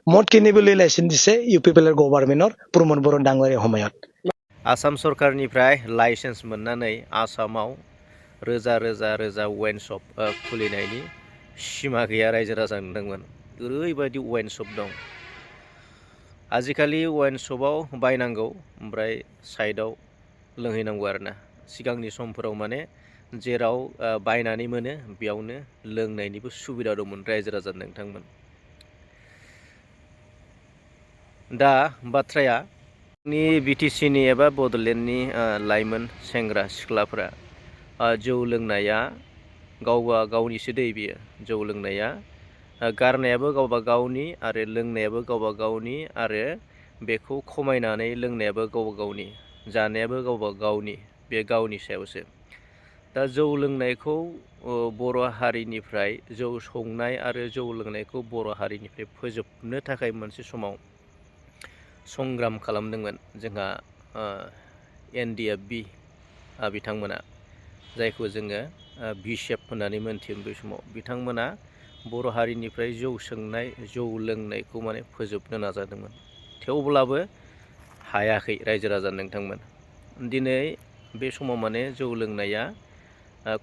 মদ কিনিবলৈ লাইচেন্স দিছে ইউ পি পি এল গভर्नमेन्टৰ प्रमद बर' डांगरिया সময়ত आसाम सरकारनिफ्राय लाइसेन्स मोननानै आसामाव रोजा रोजा रोजा वाइन शप खुलिनायनि सिमा गैया रायजो राजा नुदोंमोन। ओरैबायदि वाइन शप दं। आजिखालि वाइन शपआव बायनांगौ ओमफ्राय साइडआव लोंहैनांगौ आरोना। सिगांनि समफोराव माने जेराव बायनानै मोनो बेयावनो लोंनायनिबो सुबिदा दंमोन रायजो राजा नोंथांमोन। दा बाथ्राया बिटिसिनि एबा बड'लेण्डनि लाइमोन सेंग्रा सिख्लाफोरा जौ लोंनाया गावबा गावनिसो दै बियो। जौ लोंनाया गारनायाबो गावबा गावनि आरो लोंनायाबो गावबा गावनि आरो बेखौ खमायनानै लोंनायाबो गावबा गावनि, जानायाबो गावबा गावनि, बे गावनि सायावसो। दा जौ लोंनायखौ बर' हारिनिफ्राय जौ संनाय आरो जौ लोंनायखौ बर' हारिनिफ्राय फोजोबनो थाखाय मोनसे समाव संग्राम खालामदोंमोन जोंहा NDFB बिथांमोना, जायखौ जोङो बिशेफ होननानै मोनथियोमोन बै समाव। बिथांमोना बर' हारिनिफ्राय जौ सोंनाय जौ लोंनायखौ माने फोजोबनो नाजादोंमोन। थेवब्लाबो हायाखै रायजो राजा नोंथांमोन। दिनै बे समाव माने जौ लोंनाया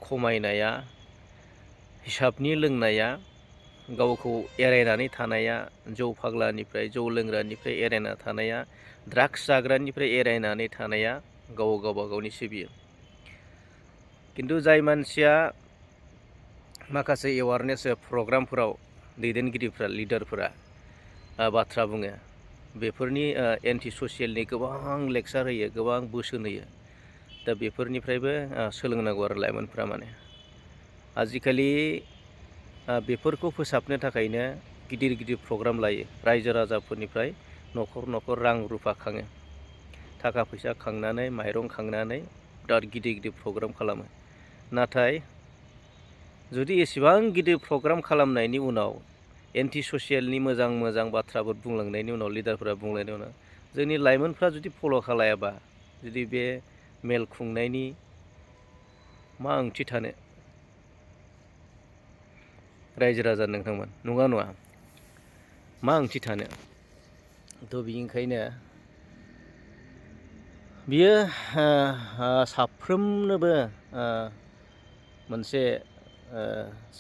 खमायनाया, हिसाबनि लोंनाया, गावखौ एरायनानै थानाया, जौ फाग्लानिफ्राय जौ लोंग्रानिफ्राय एरायना थानाया, ड्राग्स जाग्रानिफ्राय एरायनानै थानाया गावबा गावनिसो बियो। खिन्थु जाय मानसिया माखासे एवारनेस प्रग्रामफोराव दैदेनगिरिफ्रा, लिडारफोरा बाथ्रा बुङो, बेफोरनि एन्टि ससियेलनि गोबां लेक्सार होयो, गोबां बोसोन होयो। दा बेफोरनिफ्रायबो सोलोंनांगौ आरो लाइमोनफ्रा माने। आजिखालि बेफोरखौ फोसाबनो थाखायनो गिदिर गिदिर प्रग्राम लायो। रायजो राजाफोरनिफ्राय न'खर न'खर रां रुफा खाङो। थाखा फैसा खांनानै, माइरं खांनानै बिराद गिदिर गिदिर प्रग्राम खालामो। नाथाय जुदि एसेबां गिदिर प्रग्राम खालामनायनि उनाव एन्टि ससियेलनि मोजां मोजां बाथ्राफोर बुंलांनायनि उनाव, लिडारफोरा बुंलांनायनि उनाव जोंनि लाइमोनफ्रा जुदि फल' खालायाबा, जुदि बे मेल खुंनायनि मा ओंथि थानो रायजो राजा नोंथांमोन, नङा नङा? मा ओंथि थानो? थ' बेनिखायनो बियो साफ्रोमनोबो मोनसे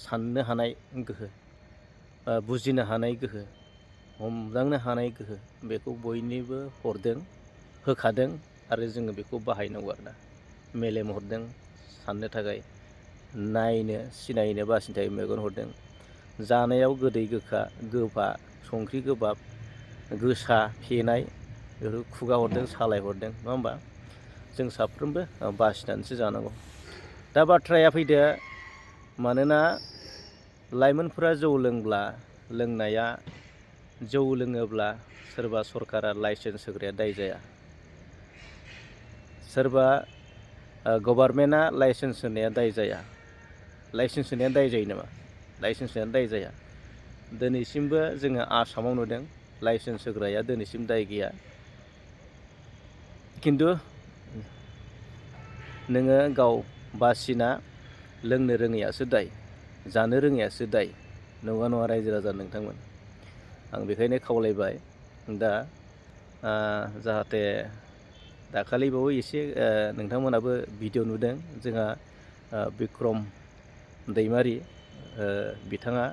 साननो हानाय गोहो, बुजिनो हानाय गोहो, हमदांनो हानाय गोहो, बेखौ बयनिबो हरदों, होखादों आरो जोङो बेखौ बाहायनांगौ आरोना। मेलेम हरदों साननो थाखाय, नायनो सिनायनो बासिनो थाखाय मेगन हरदों, जानायाव गोदै गोखा गोफा संख्रि गोबाब गोसा फेनाय बेफोरखौ खुगा हरदों, सालाय हरदों, नङा होमबा? जों साफ्रोमबो बासिनानैसो जानांगौ। दा बाथ्राया फैदो, मानोना लाइमोनफोरा जौ लोंनाया, जौ लोङोब्ला सोरबा सरकारा लाइसेन्स होग्राया दाय जाया। सोरबा गभर्नमेन्टआ लाइसेन्स होनाया दाय जाया। लाइसेन्स होनाया दाय जायो नामा? लाइसेन्स होनाया दाय जाया। दिनैसिमबो जोङो आसामाव नुदों लाइसेन्स होग्राया दिनैसिम दाय गैया। खिन्थु नोङो गाव बासिना लोंनो रोङैयासो दाय, जानो रोङैयासो दाय, नङा नङा रायजो राजा नोंथांमोन? आं बेखायनो खावलायबाय, दा जाहाथे दाखालि बावै एसे नोंथांमोनाबो भिडिअ नुदों, जोंहा बिक्रम दैमारि बिथाङा,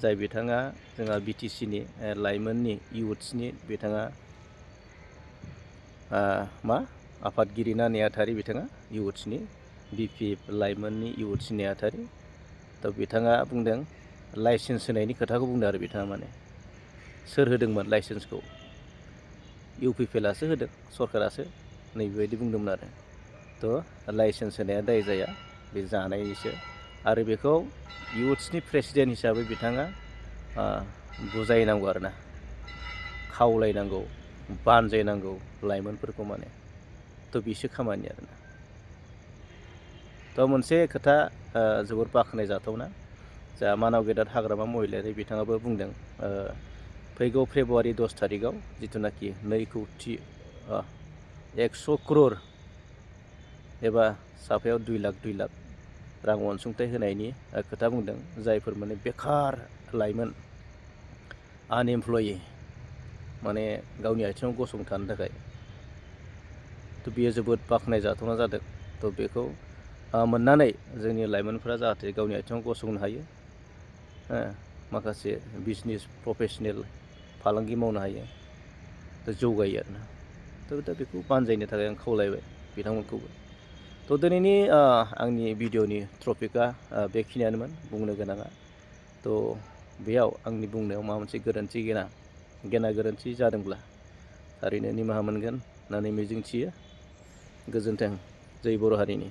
जाय बिथाङा जोंहा बिटिसिनि लाइमोननि इयुथ्सनि बिथाङा आफादगिरि ना नेहाथारि, बिथाङा इयुथ्सनि बिपिएफ लाइमोननि इयुथ्सनि नेहाथारि। थ' बिथाङा बुंदों, लाइसेन्स होनायनि खोथाखौ बुंदों आरो बिथाङा माने सोर होदोंमोन लाइसेन्सखौ? UPPLआसो होदों, सरकारासो, नैबेबायदि बुंदोंमोन आरो। थ' लाइसेन्स होनाया दाय जाया, बे जानायनिसो। आरो बेखौ इयुथ्सनि प्रेसिडेन्ट हिसाबै बिथाङा बुजायनांगौ आरोना, खावलायनांगौ, बानजायनांगौ लाइमोनफोरखौ माने। थ' बिसो खामानि आरोना। थ' मोनसे खोथा जोबोर बाख्नाय जाथावना, जा मानाव गेदेर हाग्रामा महिलारि बिथाङाबो बुंदों, फैगौ फेब्रुवारि 10 थारिखआव जिथुनाखि 100 क्रर एबा साफायाव 2 लाख रां अनसुंथाइ होनायनि खोथा बुंदों। जायफोर माने बेखार लाइमोन, आनएमप्लयि, माने गावनि आथिङाव गसंथानो थाखाय थ' बियो जोबोद बाख्नायजाथावना जादों। थ' बेखौ मोननानै जोंनि लाइमोनफोरा जाहाथे गावनि आथिङाव गसंनो हायो, माखासे बिजनेस प्रफेसनेल फालांगि मावनो हायो, थ' जौगायो आरोना। थ' दा बेखौ बानजायनो थाखाय आं खावलायबाय बिथांमोनखौबो। थ' दिनैनि आंनि भिडिअ'नि टपिकआ बेखिनियानोमोन बुंनो गोनाङा। थ' बेयाव आंनि बुंनायाव माबा मोनसे गेना गोरोन्थि जादोंब्ला थारैनो निमाहा मोनगोन होननानै मिजिंथियो। गोजोन्थों। जै बर' हारिनि।